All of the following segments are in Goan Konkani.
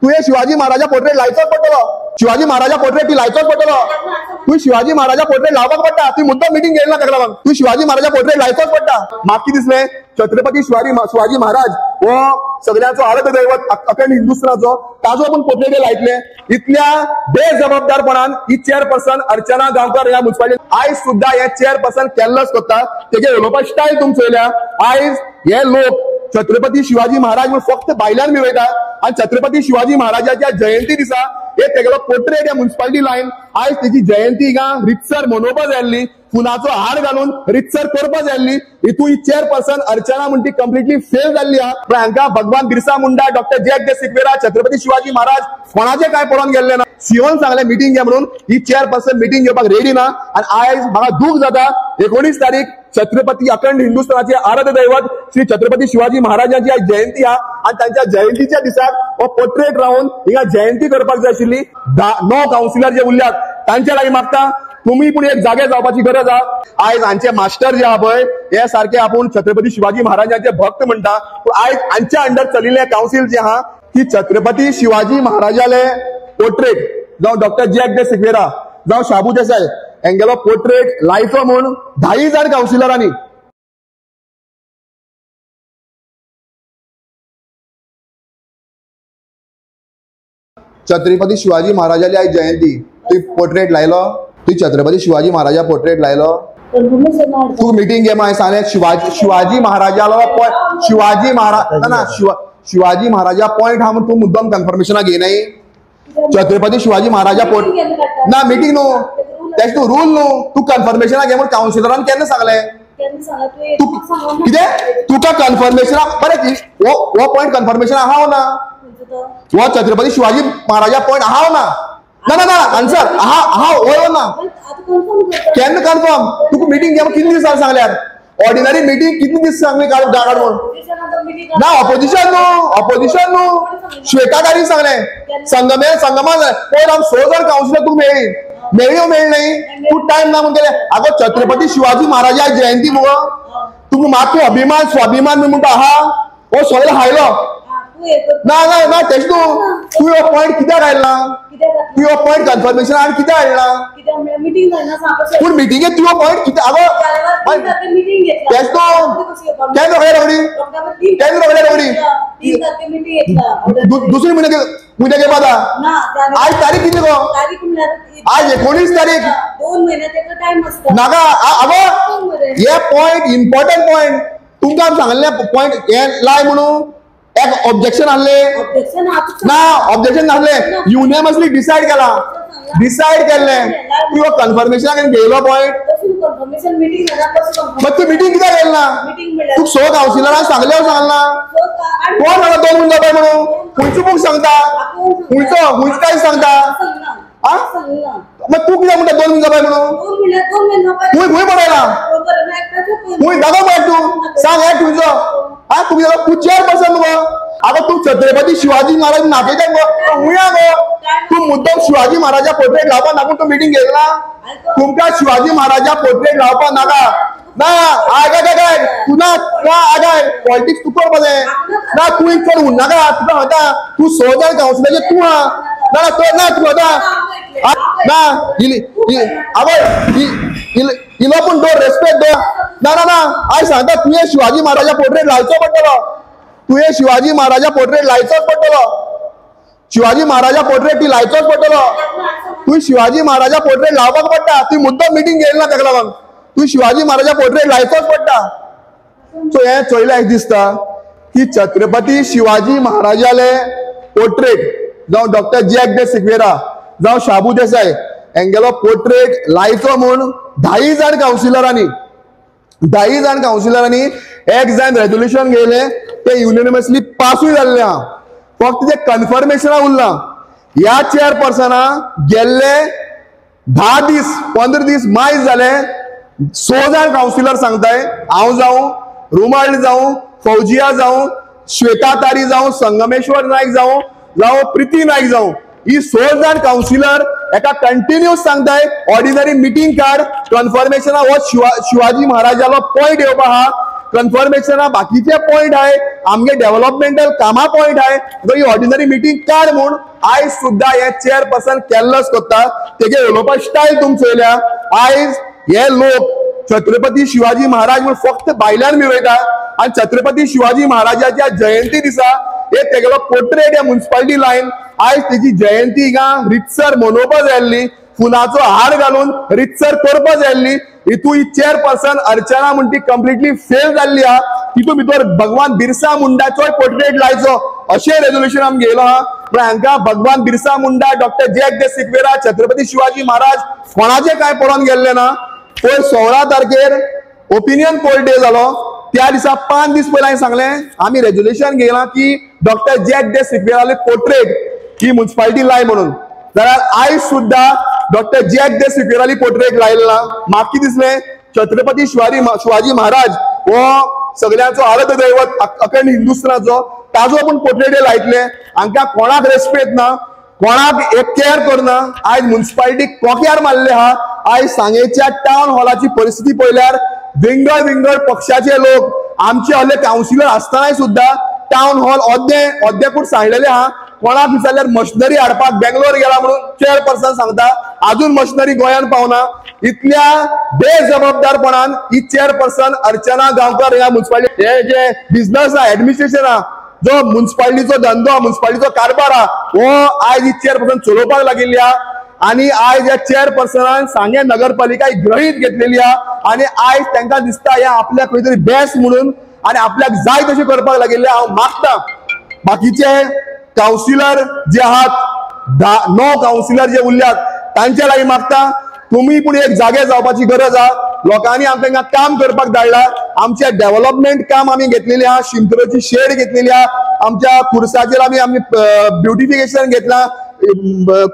तुवें शिवाजी महाराजा पोर्ट्रेट लायचोच पडटलो. शिवाजी महाराजा पोर्ट्रेट ती लायचोच पडटलो. तूं शिवाजी महाराजा पोर्ट्रेट लावपाक पडटा. तूं मुद्दम मिटींग घेयला ताका लागून तूं शिवाजी महाराजा पोर्ट्रेट लायचोच पडटा. म्हाका कितें दिसलें, छत्रपती शिवाजी महाराज हो सगळ्यांचो आराध्य दैवत अखंड हिंदुस्थानाचो, ताजो आपूण पोर्ट्रेट लायतले. इतल्या बेजबाबदारपणान ही चेअरपर्सन अर्चना गांवकर ह्या मुन्सिपालिटी आयज सुद्धा हे चेअरपर्सन केल्लच करता. तेजे उलोवपा स्टायल तुमचो चोयल्या. आयज हे लोक छत्रपती शिवाजी महाराज म्हणून फक्त भायल्यान मिळयता आनी छत्रपती शिवाजी महाराजाच्या जयंती दिसा हे तेगेलो पोर्ट्रेट ह्या मुन्सिपालिटी लायन आयज तेजी जयंती हिंगा रितसर मनोवपा जाय आसली, फुलाचो हार घालून रितसर करपा जाय आसली. हितून ही चेअरपर्सन अर्चना म्हणटी कंप्लिटली फेल जाल्ली आहा. पण हांकां भगवान बिरसा मुंडा, डॉक्टर जॅक दे सिक्वेरा, छत्रपती शिवाजी महाराज कोणाचे काय पळोवन गेल्ले ना. सीओन सांगले मिटींग घे म्हणून, ही चेअरपर्सन मिटींग घेवपाक रेडी ना. आनी आयज म्हाका दूख जाता, 19 तारीख छत्रपती अखंड हिंदुस्थानाचे आराध्य दैवत श्री छत्रपती शिवाजी महाराजांची आज जयंती आहा आनी तांच्या जयंतीच्या दिसाक हो पोर्ट्रेट रावन हिंगा जयंती करपाक जाय आशिल्ली. 9 कावन्सिलर जे उरल्यात तांच्या लागीं मागता तुमी पूण एक जागे जावपाची गरज आहा. आयज हांचे मास्टर जे आहा पळय हे सारखे आपूण छत्रपती शिवाजी महाराजांचे भक्त म्हणटा, पूण आयज हांच्या अंडर चलिल्ले कावन्सील जे आहा की छत्रपती शिवाजी महाराजाले पोर्ट्रेट जावं डॉक्टर जॅक दे सिक्वेरा जावं शाबू देसाय हेंगेलो पोर्ट्रेट लायचो म्हूण 10 जाण कावन्सिलरांनी छत्रपती शिवाजी महाराजाली आयज जयंती, तुवें पोर्ट्रेट लायलो, तुवें छत्रपती शिवाजी महाराजा पोर्ट्रेट लायलो, तूं मिटींग घे. मागीर सांगलें शिवाजी महाराजालो शिवाजी महाराज ना शिवाजी महाराजा पॉयंट हा म्हूण तूं मुद्दम कन्फर्मेशना घेयनाय. छत्रपती शिवाजी महाराजा पोर्ट ना मिटींग न्हू, तेच तूं रूल न्हू, तूं कन्फर्मेशना घे म्हूण कावन्सिलरान केन्ना सांगलें? तूं कितें तुका कन्फर्मेशना बरें हो पॉयंट कन्फर्मेशन आहा वो ना? हो छत्रपती शिवाजी महाराजा पॉयंट आहा ना? ना ना ना आन्सर आहा आहा हो ना? केन्ना कन्फर्म? तुका मिटींग घे कितले दीस सांगल्यार? ऑर्डिनरी मिटींग कितले दीस सांगली काड म्हूण ना? ऑपोजिशन न्हू, ऑपोजिशन न्हू, श्वेता तारीख सांगलें, संगमे संगमा पयर आम 6 जाण कावन्सिलर तुका मेळ्ळी, मेळ्ळी मेळ्ळी न्ही, तूं टायम ना म्हूण गेले. आगो छत्रपती शिवाजी महाराजा जयंती मुगो तुका मातसो अभिमान स्वाभिमान म्हणटा आहा हो सगळो हायलो ना ना ना तेच न्हू. तूं हो पॉयंट कित्याक हाडला? तूं हो पॉयंट कन्फर्मेशन आनी कित्याक हाडला? पूण मिटिंगेक तूं हो पॉयंट कित्याक? आगो तेच न्हू, केन्ना रोखडे रोखडी, केन्ना रोखडे रोखडी दुसरी म्हयन्या घेवपा. आज तारीख कितली गो? आज 19 तारीख. नाका आगो हे पॉयंट इम्पॉर्टंट पॉयंट तुमकां सांगलें पॉयंट हे लाय म्हणून एक ऑब्जेक्शन आहले ना? ऑब्जेक्शन नासले, युनियमसली डिसायड केला, डिसायड केल्लें. तूं कन्फर्मेशन घेयलो पॉयंट, मागीर तूं मिटींग कित्याक घेयला ना? तुका 6 कावन्सिलरांक सांगलें सांगला कोण म्हाका 2 मिनटां जाय म्हणून? खंयचो बूक सांगता? खंयचो खंयचो काय सांगता? आ मागीर तूं कित्याक म्हणटा 2 मिनटां जाय म्हणून? खंय खंय बरयला? खंय दाखोव पळय तूं सांग हे खंयचो? आ तूं कित्याक तूं चेअरपर्सन मुगो? आगो तूं छत्रपती शिवाजी महाराज नाचयता मुगो, हुंया गो तूं मुद्दम शिवाजी महाराजा पोर्ट्रेट लावपा नाका तूं मिटींग घेयला? तुमकां शिवाजी महाराजा पोर्ट्रेट लावपा नाका ना. आग आग तूं ना आगाय पॉलिटिक्स तूं करपा जाय ना. तूं एक चड उरनाका. तुका सांगता तूं 6 जाण कावन्सिलराचेर तूं आहा ना? तो ना तूं आतां ना इली आगो इलो पूण दवर, रेस्पेक्ट दवर. ना ना ना आयज सांगता तुवें शिवाजी महाराजा पोर्ट्रेट लायचो पडटलो. तुवें शिवाजी महाराजा पोर्ट्रेट लायचोच पडटलो. शिवाजी महाराजा पोर्ट्रेट ती लायचोच पडटलो. तूं शिवाजी महाराजा पोर्ट्रेट लावपाक पडटा. तूं मुद्दम मिटींग घेयला ताका लागून तूं शिवाजी महाराजा पोर्ट्रेट लायचोच पडटा. सो हें चोयल्यार दिसता की छत्रपती शिवाजी महाराजाले पोर्ट्रेट जावं डॉक्टर जॅक दे सिक्वेरा जावं शाबू देसाय हेंगेलो पोर्ट्रेट लायचो म्हूण 10 जाण कावन्सिलरांनी 10 जाण कावन्सिलरांनी एक जाण रेजोल्युशन घेयलें, ते युनियमसली पासूय जाल्लें आहा. फक्त ते कन्फर्मेशना उरलां. ह्या चेअरपर्सना गेल्ले 10 दीस 15 दीस मायज जाले 6 जाण कावन्सिलर सांगताय, हांव जावं, रुमाल जावं, फौजिया जावं, श्वेता तारी जावं, संगमेश्वर नायक जावं, जावं प्रिती नायक जावं, ही 6 जाण कावन्सिलर एका कंटिन्यूस सांगताय ऑर्डिनरी मिटींग काड, कन्फर्मेशना हो शिवाजी महाराजालो पॉयंट येवपा आहा. कन्फर्मेशना बाकीचे पॉयंट आहे, आमगे डेव्हलपमेंटल कामा पॉयंट आहे. ही ऑर्डिनरी मिटींग काड म्हूण आयज सुद्धा हे चेअरपर्सन केल्लच करता. तेगे उलोवपा स्टायल तुमचो येयल्या. आयज हे लोक छत्रपती शिवाजी महाराज म्हूण फक्त भायल्यान मिरयता आनी छत्रपती शिवाजी महाराजाच्या जयंती दिसा हे तेगेलो पोर्ट्रेट ह्या मुन्सिपालिटी लायन आयज तेजी जयंती हिंगा रितसर मनोवपा जाय आसली, फुलाचो हार घालून रितसर करपा जाय आसली. हितू ही चेअरपर्सन अर्चना म्हण ती कंप्लिटली फेल जाल्ली आहा. तितून भितर भगवान बिरसा मुंडाचोय पोर्ट्रेट लायचो अशें रेजोल्युशन आमी घेयलो आहा. पण हांकां भगवान बिरसा मुंडा, डॉक्टर जॅक दे सिक्वेरा, छत्रपती शिवाजी महाराज कोणाचे कांय पडोन गेल्ले ना. पयर 16 तारखेर ओपिनियन पोल डे जालो, त्या दिसा 5 दीस पयलीं हांवें सांगलें आमी रेजोल्युशन घेयलां की डॉक्टर जॅक दे सिक्वेराले पोर्ट्रेट ही मुन्सिपालिटी लाय म्हणून. जाल्यार आयज सुद्धा डॉक्टर जॅक दे सिक्वेराली पोर्ट्रेट लायलें ना. म्हाका कितें दिसलें, छत्रपती शिवाजी महाराज हो सगळ्यांचो आराध्य दैवत अखंड हिंदुस्थानाचो, ताजो पूण पोर्ट्रेट लायतले. हांकां कोणाक रेस्पेद ना, कोणाक एक केअर करना. आयज मुन्सिपालिटी कोक्यार मारले आहा. आयज सांगेच्या टावन हॉलाची परिस्थिती पळयल्यार विंगड विंगड पक्षाचे लोक आमचे हल्ले कावन्सिलर आसतनाय सुद्धा टावन हॉल अद्दे अद्देकूच सांडलेले आहा. कोणाक विचारल्यार मशिनरी हाडपाक बेंगलोर गेला म्हणून चेअरपर्सन सांगता, अजून मशिनरी गोंयांत पावना. इतल्या बेजबाबदारपणान ही चेअरपर्सन अर्चना गांवकर ह्या मुन्सिपालिटी हे जे बिझनस आहा, एडमिनिस्ट्रेशन आहा, जो मुन्सिपालिटीचो धंदो, मुन्सिपालिटीचो कारभार आहा, हो आयज ही चेअरपर्सन चलोवपाक लागिल्ली आहा. आनी आयज ह्या चेअरपर्सनान सांगें नगरपालिका ही गृहीत घेतलेली आहा. आनी आयज तांकां दिसता हे आपल्याक खंय तरी बेस्ट म्हणून आनी आपल्याक जाय तशें करपाक लागिल्लें. हांव मागता बाकीचे कावन्सिलर जे आहात, 9 कावन्सिलर जे उरल्यात तांचे लागीं मागता, तुमी पूण एक जागे जावपाची गरज आहा. लोकांनी आमकां हिंगा काम करपाक धाडला, आमचे डेव्हलपमेंट काम आमी घेतलेली आहा, शिंतरोची शेड घेतलेली आहा, आमच्या खुर्साचेर आमी आमी ब्युटिफिकेशन घेतला,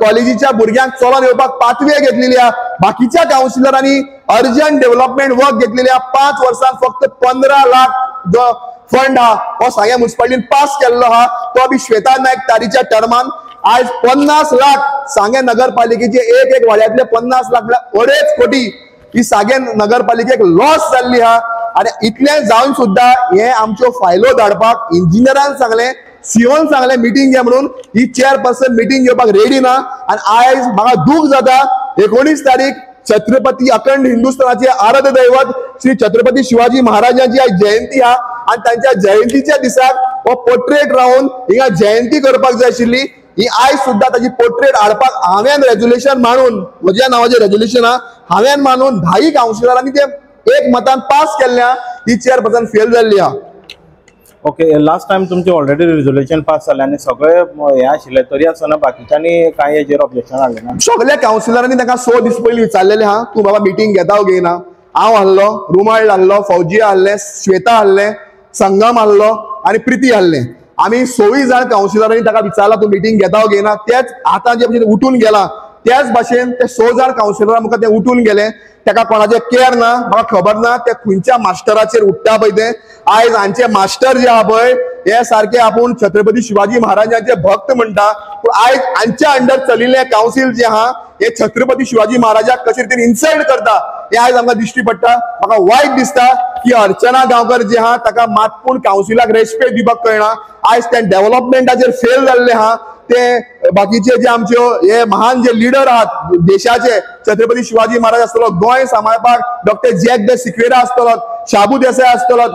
कॉलेजीच्या भुरग्यांक चलोन येवपाक पाथवे घेतलेली आहा. बाकीच्या कावन्सिलरांनी अर्जंट डेव्हलपमेंट वर्क घेतलेली आहा. 5 वर्सांत फक्त 15 लाख जो फंड आहा हो सांगें मुन्सिपालिटीन पास केल्लो आहा, तो बी श्वेता नायक तारीच्या टर्मान. आयज 50 लाख सांगें नगरपालिकेचे एक एक वाड्यांतले 50 लाख म्हळ्यार 2.5 कोटी ही सांगें नगरपालिकेक लॉस जाल्ली आहा. आनी इतलें जावन सुद्धा हे आमच्यो फायलो धाडपाक इंजिनियरान सांगलें, सीओन सांगलें मिटींग घे म्हणून, ही चेअरपर्सन मिटींग घेवपाक रेडी ना. आनी आयज म्हाका दूख जाता, 19 तारीख छत्रपती अखंड हिंदुस्थानाचे आराध्य दैवत श्री छत्रपती शिवाजी महाराजांची आयज जयंती आहा. आनी तांच्या जयंतीच्या दिसाक हो पोर्ट्रेट रावन हिंगा जयंती करपाक जाय आशिल्ली. ही आयज सुद्धा ताची पोर्ट्रेट हाडपाक हांवें रेजोल्युशन मांडून, म्हज्या नांवाचें रेजोल्युशन आहा, हांवें मांडून 10 कावन्सिलरांनी ते एक मतान पास केल्लें आहा. ही चेअरपर्सन फेल जाल्ली आहा. ओके, लास्ट टायम तुमचे ऑलरेडी रेजोल्युशन पास जालें आनी सगळे हे आशिल्ले, तरी आसतना बाकीच्यांनी कांय हेजेर ऑब्जेक्शन हाडलें ना. सगळ्या कावन्सिलरांनी तांकां 6 दीस पयलीं विचारलेलें आहा, तूं बाबा मिटींग घेता वो घेयना. हांव हाडलो, रुमाल हाडलो, फौजी हाडलें, श्वेता हाडलें, संगम हाडलो आनी प्रिती हाडलें. आमी 6 जाण कावन्सिलरांनी ताका विचारलां तूं मिटींग घेता वो घेयना. तेच आतां जे भशेन उठून गेला त्याच भाशेन ते 6 जाण कावन्सिलरां मुखार ते उठून गेले. ताका कोणाचें केअर ना, म्हाका खबर ना ते खंयच्या मास्टराचेर उठ्ठा पळय ते. आयज हांचे मास्टर जे आहा पळय हे सारके आपूण छत्रपती शिवाजी महाराजांचे भक्त म्हणटा, पूण आयज हांच्या अंडर चलिल्लें कावन्सील जे आहा हे छत्रपती शिवाजी महाराजाक कशे रितीन इन्सल्ट करता हे आयज आमकां दिश्टी पडटा. म्हाका वायट दिसता की अर्चना गांवकर जे आहा ताका मात पूण कावन्सिलाक रेस्पेक्ट दिवपाक कळना. आयज ते डेव्हलपमेंटाचेर फेल जाल्ले आहा. ते बाकीचे जे आमच्यो हे महान जे लिडर आहात देशाचे, छत्रपती शिवाजी महाराज आसतलो, गोंय सांबाळपाक डॉक्टर जॅक दे सिक्वेरा आसतलो, शाबू देसाय आसतलो,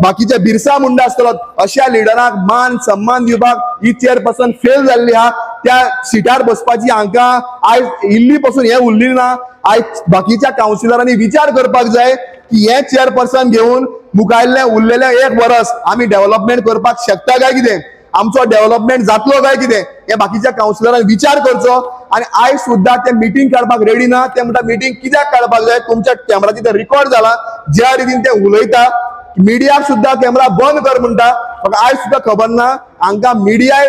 बाकीचे बिरसा मुंडा आसतलो, अशा लिडरांक मान सन्मान दिवपाक ही चेअरपर्सन फेल जाल्ली आहा. त्या सिटार बसपाची हांकां आयज इल्ली पसून हें उरली ना. आयज बाकीच्या कावन्सिलरांनी विचार करपाक जाय की हे चेअरपर्सन घेवन मुखायल्लें उरलेलें 1 वरस आमी डेव्हलपमेंट करपाक शकता काय कितें, आमचो डेव्हलपमेंट जातलो काय कितें, हे बाकीच्या कावन्सिलरांनी विचार करचो. आनी आयज सुद्धा ते मिटींग काडपाक रेडी ना. ते म्हणटा मिटींग कित्याक काडपाक जाय, तुमच्या कॅमेराचेर ते रिकॉर्ड जाला, ज्या रितीन ते उलयता मिडियाक सुद्धा कॅमेरा बंद कर म्हणटा. म्हाका आयज सुद्धा खबर ना हांकां मिडियाय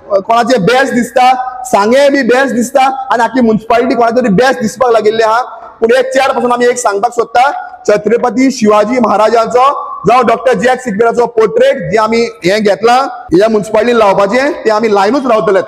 कोणाचे बेस्ट दिसता, सांगें बी बेस्ट दिसता आनी आखी मुन्सिपालिटी कोणाचे तरी बेस्ट दिसपाक लागिल्ले आहा. पूण एक चेअरपर्सन आमी एक सांगपाक सोदता, छत्रपती शिवाजी महाराजांचो जावं डॉक्टर जॅक सिक्वेराचो पोर्ट्रेट जे आमी हें घेतलां ह्या मुन्सिपालिटीन लावपाचें, ते आमी लायनूच रावतले.